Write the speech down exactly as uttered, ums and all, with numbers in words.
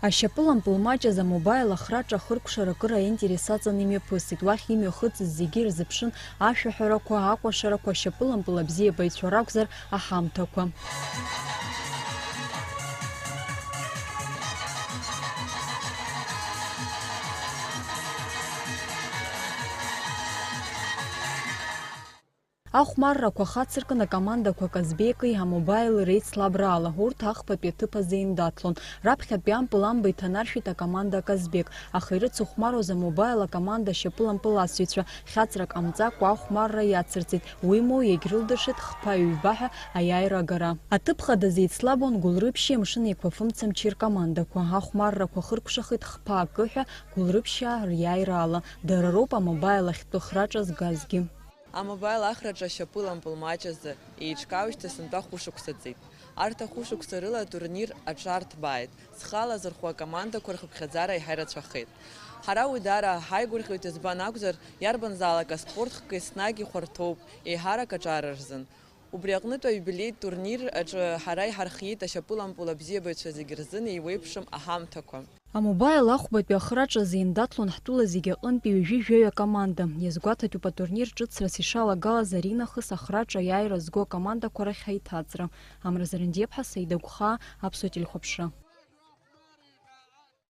Ашьапылампыл маҷыз амобаил ахраҿа ахыркәшара акыр аинтерес аҵаны имҩаԥысит. Уахь имҩахыҵыз зегьы ирзыԥшын ашәаҳәарақәа, акәашарақәа, ашьапылампыл абзиабаҩцәа ракәзар, аҳамҭақәа. Ахәмаррақәа хацыркын акомандақәа Казбеки амобаили реицлабраала, урҭ ахԥатәи аҭыԥ азы еиндаҭлон. Раԥхьатәи ампыл амба иҭанаршәит акоманда Казбек, аха ирыцыхәмаруаз амобаил акоманда ашьапылампыласҩцәа хьаҵрак ҟамҵакәа ахәмарра иацырҵеит, уимоу, иагьрылдыршеит хԥа-ҩба ҳәа аиааира агара. Аҭыԥ хадаз еицлабуан Гәылрыԥшьи Амшын Еиқәафымцамчи ркомандақәа. Ахәмаррақәа хыркәшахеит хԥа акы ҳәа Гәылрыԥшьаа риааираала. Дара роуп амобаил ахьтәы храҿа згазгьы. Амобаил ахраҿы ашьапылампыл маҷ азы еиҿкаауеижьҭеи сынтәа хәышықәса ҵит. Арҭ ахәышықәса рыла атурнир аҽарҭбааит. Зхала зырхәо акомандақәа рхыԥхьаӡара еиҳа ирацәахеит. Ҳара уи даара ҳаигәырӷьоит, избан акәзар, иарбанзаалак аспорт хкы еснагь ихәарҭоуп, еиҳарак аҿар рзын. Убри аҟнытә аиубилеитә турнир аҿы ҳара иҳархиеит ашьапылампыл абзиабаҩцәа зегь рзын еиуеиԥшым аҳамҭақәа. Амобаил ахәбатәи ахраҿазы еиндаҭлон ҳтәыла зегьы аҟынтәи ҩажәи жәаҩа акоманда. Иазгәаҭатәуп атурнир ҿыцрас ишалагалаз аринахыс ахраҿы аиааира зго акомандақәа рахь аиҭаҵра. Амра Зарандиаԥҳа, Саида Гәхаа, Аԥсуа телехәаԥшра.